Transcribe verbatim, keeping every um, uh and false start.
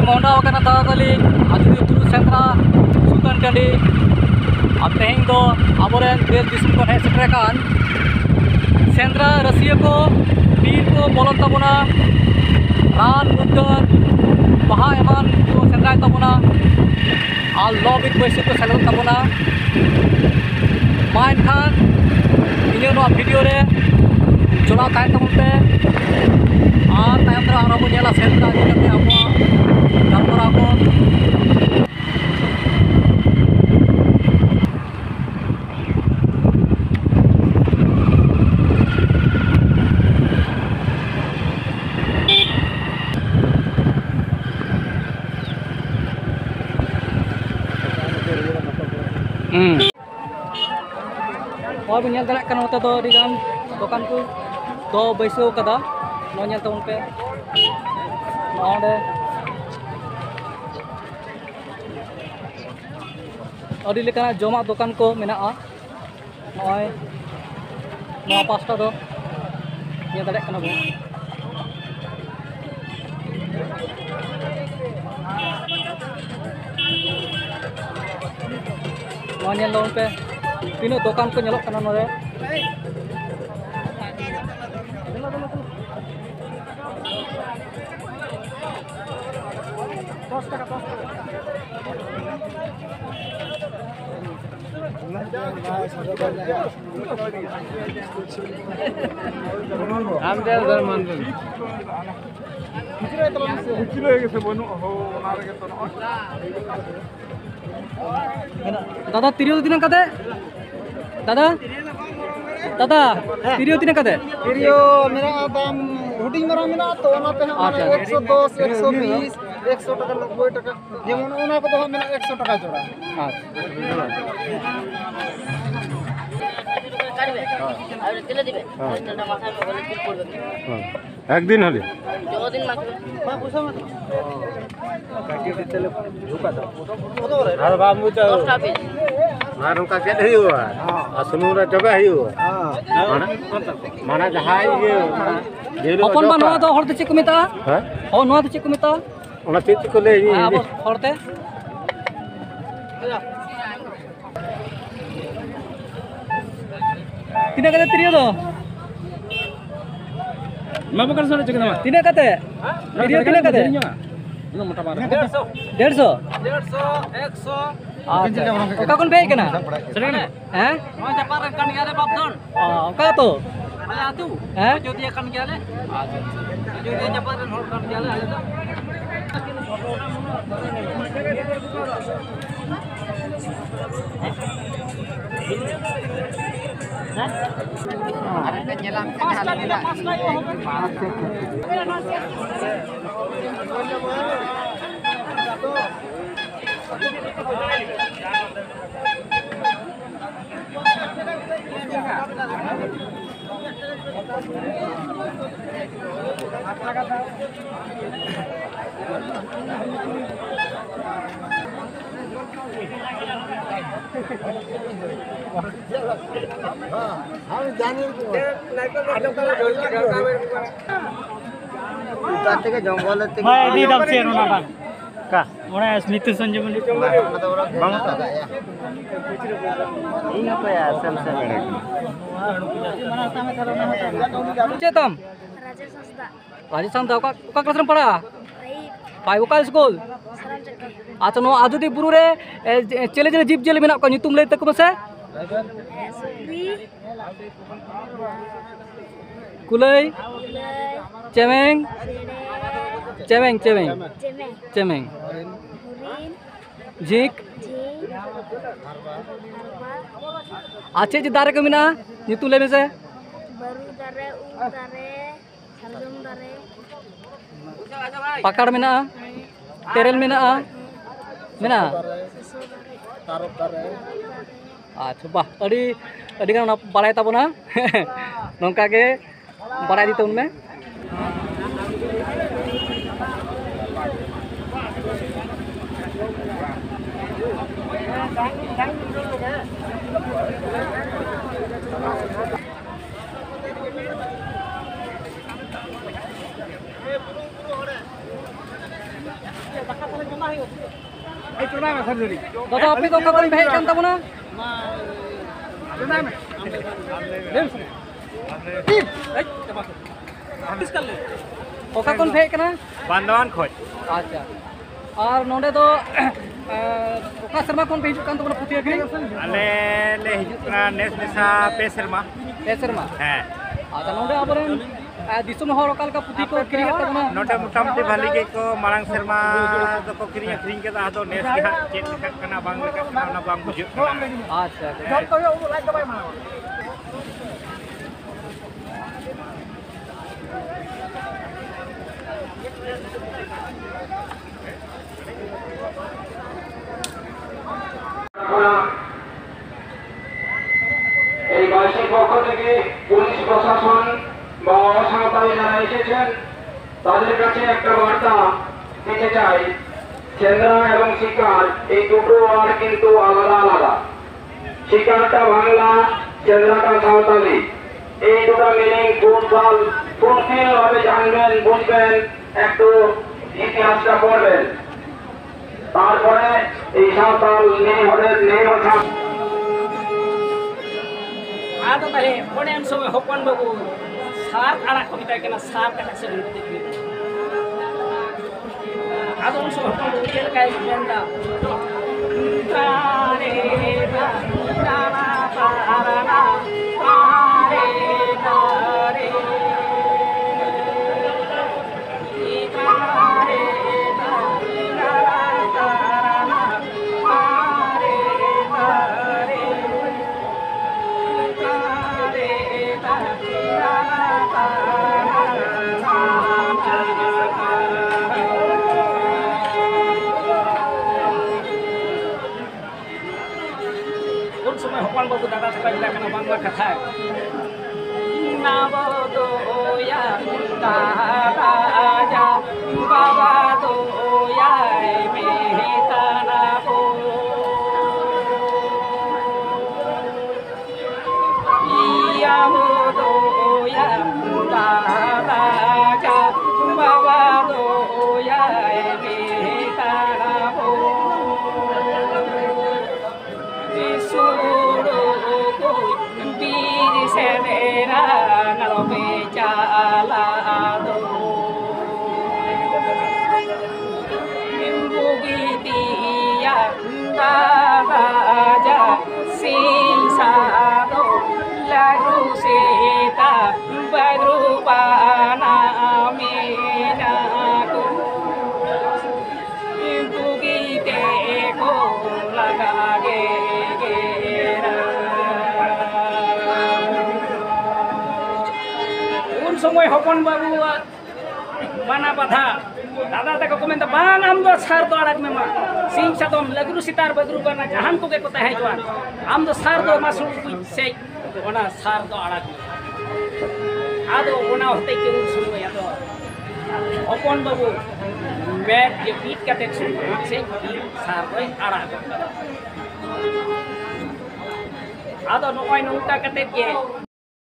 ᱢᱚᱦᱰᱟᱣ ᱟᱠᱟᱱᱟ ᱫᱟᱫᱟ ᱛᱟᱹᱞᱤᱧ ᱟᱡᱚᱫᱤᱭᱟᱹ ᱵᱩᱨᱩ ᱥᱮᱸᱫᱽᱨᱟ ᱥᱩᱛᱟᱹᱱ ᱴᱟᱺᱰᱤ᱾ ᱟᱨ ᱛᱮᱦᱮᱧ ᱫᱚ ᱟᱵᱚᱨᱮᱱ ᱫᱮᱥ ᱫᱤᱥᱚᱢ ᱠᱷᱚᱱ ᱦᱮᱡ ᱥᱮᱴᱮᱨ ᱟᱠᱟᱱ ᱥᱮᱸᱫᱽᱨᱟ ᱨᱟᱹᱥᱤᱭᱟᱹ ᱠᱚ ᱵᱤᱨ ᱠᱚ ᱵᱚᱞᱚᱱ ᱛᱟᱵᱚᱱᱟ, ᱨᱟᱱ ᱢᱩᱨᱜᱟᱹᱱ ᱵᱟᱦᱟ ᱮᱢᱟᱱ ᱠᱚ ᱥᱮᱸᱫᱽᱨᱟᱭ ᱛᱟᱵᱚᱱᱟ, ᱟᱨ ᱞᱚ ᱵᱤᱨ ᱵᱟᱹᱭᱥᱤ ᱠᱚ ᱥᱮᱞᱮᱫᱚᱜ ᱛᱟᱵᱚᱱᱟ᱾ ᱢᱟ ᱮᱱᱠᱷᱟᱱ ᱤᱧᱟᱹᱜ ᱱᱚᱣᱟ ᱵᱷᱤᱰᱤᱭᱳ ᱨᱮ ᱡᱚᱲᱟᱣ ᱛᱟᱦᱮᱱ ᱛᱟᱵᱚᱱ ᱯᱮ, ᱟᱨ ᱛᱟᱭᱚᱢ ᱫᱟᱨᱟᱢ ᱟᱨᱦᱚᱸ ᱵᱚᱱ ᱧᱮᱞᱟ ᱥᱮᱸᱫᱽᱨᱟ ᱤᱫᱤ ᱠᱟᱛᱮ ᱟᱵᱚᱣᱟᱜ ᱜᱟᱞᱢᱟᱨᱟᱣ ᱠᱚ᱾ ᱦᱩᱸ᱾ ᱱᱚᱜᱼᱚᱭ ᱵᱚᱱ ᱧᱮᱞ ᱫᱟᱲᱮᱭᱟᱜ ᱠᱟᱱᱟ, ᱱᱚᱛᱮ ᱫᱚ ᱟᱹᱰᱤ ᱜᱟᱱ ᱫᱚᱠᱟᱱ ᱠᱚ ᱫᱚ ᱵᱟᱹᱭᱥᱟᱹᱣ ᱠᱟᱫᱟ᱾ ᱱᱚᱣᱟ ᱧᱮᱞ ᱛᱟᱵᱚᱱ ᱯᱮ, ᱱᱚᱰᱮ ᱟᱹᱰᱤ ᱞᱮᱠᱟᱱᱟᱜ ᱡᱚᱢᱟᱜ ᱫᱚᱠᱟᱱ ᱠᱚ ᱢᱮᱱᱟᱜᱼᱟ᱾ ᱱᱚᱜᱼᱚᱭ ᱱᱚᱣᱟ ᱯᱟᱥᱴᱟ ᱫᱚ ᱧᱮᱞ ᱫᱟᱲᱮᱭᱟᱜ ᱠᱟᱱᱟ ᱵᱚᱱ᱾ ᱱᱚᱣᱟ ᱧᱮᱞ ᱛᱟᱵᱚᱱ ᱯᱮ, ᱛᱤᱱᱟᱹᱜ ᱫᱚᱠᱟᱱ ᱠᱚ ᱧᱮᱞᱚᱜ ᱠᱟᱱᱟ ᱱᱚᱰᱮ᱾ ᱫᱟᱫᱟ, ᱛᱤᱨᱭᱳ ᱫᱚ ᱛᱤᱱᱟᱹᱜ ᱠᱟᱛᱮ? ᱫᱟᱫᱟ, ᱫᱟᱫᱟ, ᱦᱮᱸ᱾ ᱛᱤᱨᱭᱳ ᱛᱤᱱᱟᱹᱜ ᱠᱟᱛᱮ? ᱛᱤᱨᱭᱳ ᱢᱮᱱᱟᱜᱼᱟ, ᱫᱟᱢ ᱦᱩᱰᱤᱧ ᱢᱟᱨᱟᱝ ᱢᱮᱱᱟᱜᱼᱟ ᱛᱚ, ᱚᱱᱟᱛᱮ ᱦᱟᱸᱜ ᱢᱟᱱᱮ ᱟᱪᱪᱷᱟ᱾ ᱮᱠᱥᱚ ᱫᱚᱥ, ᱮᱠᱥᱚ ᱵᱤᱥ, ᱮᱠᱥᱚ ᱴᱟᱠᱟ, ᱱᱚᱵᱵᱳᱭ ᱴᱟᱠᱟ, ᱡᱮᱢᱚᱱ ᱚᱱᱟ ᱠᱚᱫᱚ ᱦᱟᱸᱜ ᱢᱮᱱᱟᱜᱼᱟ ᱮᱠᱥᱚ ᱴᱟᱠᱟ ᱡᱳᱲᱟ᱾ ᱟᱪᱪᱷᱟ᱾ ᱦᱮᱸ᱾ ᱮᱠᱫᱤᱱ ᱦᱚᱞᱮ᱾ ᱟᱨ ᱵᱟᱢ ᱵᱩᱡᱟ᱾ ᱟᱨ ᱚᱱᱠᱟ ᱜᱮᱫ ᱦᱩᱭᱩᱜᱼᱟ᱾ ᱟᱨ ᱥᱩᱱᱩᱢ ᱨᱮ ᱡᱚᱵᱮ ᱦᱩᱭᱩᱜᱼᱟ᱾ ᱢᱟᱱᱮ, ᱢᱟᱱᱮ ᱡᱟᱦᱟᱸᱭ ᱤᱭᱟᱹ, ᱢᱟᱱᱮ, ᱡᱤᱞ ᱦᱚᱯᱚᱱ ᱵᱟ, ᱚᱡᱚᱜᱟ᱾ ᱱᱚᱣᱟ ᱫᱚ ᱦᱚᱲ ᱫᱚ ᱪᱮᱫ ᱠᱚ ᱢᱮᱛᱟᱜᱼᱟ? ᱦᱮᱸ? ᱦᱚᱸ, ᱱᱚᱣᱟ ᱫᱚ ᱪᱮᱫ ᱠᱚ ᱢᱮᱛᱟᱜᱼᱟ? ᱚᱱᱟ ᱪᱮᱫ ᱪᱚᱠᱚ ᱞᱟᱹᱭ, ᱤᱧ ᱟᱵᱚ ᱦᱚᱲᱛᱮ? ᱛᱤᱱᱟᱹᱜ ᱠᱟᱛᱮ ᱛᱤᱨᱭᱳ ᱫᱚ? ᱢᱟ ᱵᱟᱠᱟᱨ ᱥᱚᱨᱮ ᱪᱮᱫ ᱠᱟᱱᱟ? ᱛᱤᱱᱟᱹᱜ ᱠᱟᱛᱮ? ᱛᱤᱨᱭᱳ ᱛᱤᱱᱟᱹᱜ ᱠᱟᱛᱮ? ᱩᱱᱟᱹᱜ ᱢᱚᱴᱟ ᱵᱟᱝ ᱨᱮᱦᱚᱸ᱾ ᱰᱮᱲᱥᱚ? ᱰᱮᱲᱥᱚ? ᱟᱪᱪᱷᱟ᱾ ᱚᱠᱟ ᱠᱷᱚᱱ ᱯᱮ ᱦᱮᱡ ᱠᱟᱱᱟ? ᱥᱮᱴᱮᱨ ᱠᱟᱱᱟ? ᱦᱮᱸ? ᱱᱚᱣᱟ ᱡᱟᱯᱟᱜ ᱨᱮᱱ ᱠᱟᱱ ᱜᱮᱭᱟᱞᱮ ᱵᱟᱯ ᱫᱷᱚᱱ᱾ ᱚ, ᱚᱠᱟ ᱟᱹᱛᱩ? ᱟᱞᱮ ᱟᱹᱛᱩ᱾ ᱦᱮᱸ? ᱟᱡᱚᱫᱤᱭᱟᱹ ᱠᱟᱱ ᱜᱮᱭᱟᱞᱮ᱾ ᱟᱡᱚᱫᱤᱭᱟᱹ ᱡᱟᱯᱟᱜ ᱨᱮᱱ ᱦᱚᱲ ᱠᱟᱱ ᱜᱮᱭᱟᱞᱮ ᱟᱞᱮ ᱫᱚ᱾ ᱦᱳᱭ, ᱤᱫᱤᱭᱮᱫᱟᱢ ᱪᱮᱫ ᱚᱱᱟ ᱵᱟᱝ? ᱚᱠᱟ? ᱚᱱᱟ ᱥᱢᱨᱤᱛᱤ ᱥᱚᱧᱡᱤᱵᱚᱱᱤ᱾ ᱵᱟᱝ, ᱚᱱᱟ ᱫᱚ ᱚᱱᱟ ᱵᱟᱝ ᱦᱟᱛᱟᱣ ᱫᱟᱲᱮᱭᱟᱜᱼᱟ᱾ ᱤᱧ ᱦᱚᱸ ᱛᱚᱭᱟ, ᱥᱮᱢ ᱥᱮᱢ᱾ ᱪᱮᱫ ᱛᱟᱢ? ᱨᱟᱡᱮᱥ ᱦᱟᱸᱥᱫᱟ᱾ ᱨᱟᱡᱮᱥ ᱦᱟᱸᱥᱫᱟ, ᱚᱠᱟ, ᱚᱠᱟ ᱠᱞᱟᱥ ᱨᱮᱢ ᱯᱟᱲᱦᱟᱜᱼᱟ? ᱯᱷᱟᱭᱤᱵᱷ᱾ ᱯᱷᱟᱭᱤᱵᱷ, ᱚᱠᱟ ᱥᱠᱩᱞ? ᱥᱟᱨᱟᱢ ᱪᱟᱹᱴᱤ᱾ ᱟᱪᱪᱷᱟ, ᱱᱚᱣᱟ ᱟᱡᱚᱫᱤᱭᱟᱹ ᱵᱩᱨᱩ ᱨᱮ, ᱮ, ᱡᱮ, ᱪᱤᱞᱤ ᱪᱤᱞᱤ ᱡᱤᱵᱽ ᱡᱤᱭᱟᱹᱞᱤ ᱢᱮᱱᱟᱜ ᱠᱚᱣᱟ? ᱧᱩᱛᱩᱢ ᱞᱟᱹᱭ ᱛᱟᱠᱚ ᱢᱮᱥᱮ᱾ ᱥᱩᱠᱨᱤ᱾ ᱠᱩᱞᱟᱹᱭ᱾ ᱠᱩᱞᱟᱹᱭ᱾ ᱪᱮᱢᱮᱝ᱾ ᱪᱮᱬᱮ᱾ ᱪᱮᱢᱮᱝ, ᱪᱮᱢᱮᱝ᱾ ᱪᱮᱢᱮᱝ᱾ ᱪᱮᱢᱮᱝ᱾ ᱦᱚᱨᱤᱱ᱾ ᱡᱷᱤᱠ᱾ ᱡᱷᱤᱠ᱾ ᱦᱟᱨᱵᱟ᱾ ᱟᱨ ᱪᱮᱫ ᱪᱮᱫ ᱫᱟᱨᱮ ᱠᱚ ᱢᱮᱱᱟᱜᱼᱟ? ᱧᱩᱛᱩᱢ ᱞᱟᱹᱭ ᱢᱮᱥᱮ᱾ ᱵᱟᱹᱨᱩ ᱫᱟᱨᱮ, ᱩᱞ ᱫᱟᱨᱮ, ᱥᱟᱨᱡᱚᱢ ᱫᱟᱨᱮ᱾ ᱯᱟᱠᱟᱲ ᱢᱮᱱᱟᱜᱼᱟ? ᱦᱮᱸ᱾ ᱛᱮᱨᱮᱞ ᱢᱮᱱᱟᱜᱼᱟ? ᱦᱮᱸ᱾ ᱢᱮᱱᱟᱜᱼᱟ? ᱥᱚᱥᱚ ᱫᱟᱨᱮ᱾ ᱛᱟᱨᱚᱵ ᱫᱟᱨᱮ᱾ ᱟᱪᱪᱷᱟ, ᱵᱟᱦ, ᱟᱹᱰᱤ, ᱟᱹᱰᱤ ᱜᱟᱱ ᱚᱱᱟ ᱵᱟᱲᱟᱭ ᱛᱟᱵᱚᱱᱟ᱾ ᱱᱚᱝᱠᱟ ᱜᱮ ᱵᱟᱲᱟᱭ ᱤᱫᱤ ᱛᱟᱵᱚᱱ ᱢᱮ᱾ ᱫᱟᱫᱟ, ᱟᱯᱮ ᱫᱚ ᱚᱠᱟ ᱠᱷᱚᱱ ᱯᱮ ᱦᱮᱡ ᱠᱟᱱ ᱛᱟᱵᱚᱱᱟ? ᱞᱟᱹᱭ ᱢᱮᱥᱮ᱾ ᱚᱠᱟ ᱠᱷᱚᱱ ᱯᱮ ᱦᱮᱡ ᱠᱟᱱᱟ? ᱵᱟᱱᱫᱣᱟᱱ ᱠᱷᱚᱡ᱾ ᱟᱪᱪᱷᱟ, ᱟᱨ ᱱᱚᱰᱮ ᱫᱚ ᱚᱠᱟ ᱥᱮᱨᱢᱟ ᱠᱷᱚᱱ ᱯᱮ ᱦᱤᱡᱩᱜ ᱠᱟᱱ ᱛᱟᱵᱚᱱᱟ ᱯᱩᱛᱷᱤ ᱟᱹᱠᱷᱨᱤᱧ? ᱟᱞᱮ ᱞᱮ ᱦᱤᱡᱩᱜ ᱠᱟᱱᱟ ᱱᱮᱥ ᱢᱮᱥᱟ ᱯᱮ ᱥᱮᱨᱢᱟ᱾ ᱯᱮ ᱥᱮᱨᱢᱟ? ᱦᱮᱸ᱾ ᱟᱪᱪᱷᱟ, ᱱᱚᱰᱮ ᱟᱵᱚᱨᱮᱱ ᱫᱤᱥᱚᱢ ᱦᱚᱲ ᱚᱠᱟ ᱞᱮᱠᱟ ᱯᱩᱛᱷᱤ ᱠᱚ ᱠᱤᱨᱤᱧᱮᱫ ᱛᱟᱵᱚᱱᱟ? ᱱᱚᱰᱮ ᱢᱚᱴᱟᱢᱩᱴᱤ ᱵᱷᱟᱞᱤ ᱜᱮᱠᱚ, ᱢᱟᱲᱟᱝ ᱥᱮᱨᱢᱟ ᱫᱚᱠᱚ ᱠᱤᱨᱤᱧ ᱟᱹᱠᱷᱨᱤᱧ ᱠᱮᱫᱟ, ᱟᱫᱚ ᱱᱮᱥ ᱜᱮ ᱦᱟᱸᱜ ᱪᱮᱫ ᱞᱮᱠᱟᱜ ᱠᱟᱱᱟ ᱵᱟᱝ ᱞᱮᱠᱟᱜ ᱠᱟᱱᱟ ᱚᱱᱟ ᱵᱟᱝ ᱵᱩᱡᱷᱟᱹᱜ ᱠᱟᱱᱟ᱾ ᱟᱪᱪᱷᱟ, ᱟᱪᱪᱷᱟ᱾ এই বাইশের পক্ষ থেকে পুলিশ প্রশাসন বা অসাঁওতাল যারা এসেছেন, তাদের কাছে একটা বার্তা দিতে চাই। সেন্দ্রা এবং শিকার, এই দুটো ওয়ার্ড কিন্তু আলাদা আলাদা। শিকারটা বাংলা, সেন্দ্রাটা সাঁওতালি। এই দুটো মিনিং ফুলফল ফুলফিল ভাবে জানবেন, বুঝবেন, একটু ইতিহাসটা পড়বেন। তারপরে এই সাঁওতাল নেই হবে, নেই ভাষা। ᱟᱫᱚ ᱛᱟᱦᱞᱮ ᱚᱱᱮ ᱩᱱ ᱥᱚᱢᱚᱭ ᱦᱚᱯᱚᱱ ᱵᱟᱹᱵᱩ ᱥᱟᱨ ᱟᱲᱟᱜ ᱠᱚ ᱢᱮᱛᱟᱭ ᱠᱟᱱᱟ, ᱥᱟᱨ ᱠᱟᱴᱟ ᱥᱮ ᱟᱫᱚ ᱩᱱ ᱥᱚᱢᱚᱭ ᱦᱚᱯᱚᱱ ᱵᱟᱹᱵᱩ ᱪᱮᱫ ᱞᱮᱠᱟᱭ ᱢᱮᱱᱫᱟ? ᱛᱟᱨᱮ ᱛᱟᱨᱮ ᱛᱟᱨᱮ ᱛᱟᱨᱮ ᱛᱟᱨᱮ᱾ ᱩᱱ ᱥᱚᱢᱚᱭ ᱦᱚᱯᱚᱱ ᱵᱟᱹᱵᱩ ᱫᱟᱫᱟ ᱛᱟᱠᱚᱭ ᱢᱮᱛᱟᱭ ᱠᱟᱱᱟ ᱵᱟᱝᱞᱟ ᱠᱟᱛᱷᱟ᱾ ᱱᱟᱵᱚ ᱫᱚ ᱭᱟ ᱫᱟᱫᱟ ᱡᱟ, ᱵᱟᱵᱟ ᱫᱚ ᱭᱟᱭ ᱢᱮᱛᱟ ᱱᱟᱵᱚ᱾ ᱤᱭᱟ ᱵᱚ ᱫᱚ ᱭᱟ ᱫᱟᱫᱟ ᱡᱟ, ᱵᱟᱵᱟ ᱫᱚ ᱭᱟᱭ ᱢᱮᱛᱟ ᱱᱟᱵᱚ᱾ ᱥᱚᱢᱚᱭ ᱦᱚᱯᱚᱱ ᱵᱟᱹᱵᱩᱣᱟᱜ ᱢᱟᱱᱟ ᱵᱟᱫᱷᱟ, ᱫᱟᱫᱟ ᱛᱟᱠᱚ ᱠᱚ ᱢᱮᱱᱫᱟ, "ᱵᱟᱝ, ᱟᱢ ᱫᱚ ᱥᱟᱨ ᱫᱚ ᱟᱲᱟᱜ ᱢᱮ ᱢᱟ, ᱥᱤᱧ ᱥᱟᱫᱚᱢ, ᱞᱟᱹᱜᱽᱨᱩ ᱥᱤᱛᱟᱨ ᱵᱟᱹᱜᱽᱨᱩ ᱵᱟᱱᱟ ᱡᱟᱦᱟᱱ ᱠᱚᱜᱮ ᱠᱚ ᱛᱟᱦᱮᱸ ᱦᱚᱪᱚᱣᱟᱱ, ᱟᱢ ᱫᱚ ᱥᱟᱨ ᱫᱚ ᱢᱟ ᱥᱩᱲ ᱠᱩᱡ ᱥᱮᱡ, ᱚᱱᱟ ᱥᱟᱨ ᱫᱚ ᱟᱲᱟᱜ ᱢᱮ᱾" ᱟᱫᱚ ᱚᱱᱟ ᱦᱚᱛᱮᱡ ᱛᱮ ᱩᱱ ᱥᱚᱢᱚᱭ ᱟᱫᱚ ᱦᱚᱯᱚᱱ ᱵᱟᱹᱵᱩ ᱢᱮᱫ ᱡᱟᱹᱯᱤᱫ ᱠᱟᱛᱮ ᱥᱩᱲ ᱠᱩᱡ ᱥᱮᱡ ᱥᱟᱨ ᱫᱚᱭ ᱟᱲᱟᱜ ᱜᱚᱫ ᱠᱟᱫᱟ᱾ ᱟᱫᱚ ᱱᱚᱜᱼᱚᱭ ᱱᱚᱝᱠᱟ ᱠᱟᱛᱮ ᱜᱮ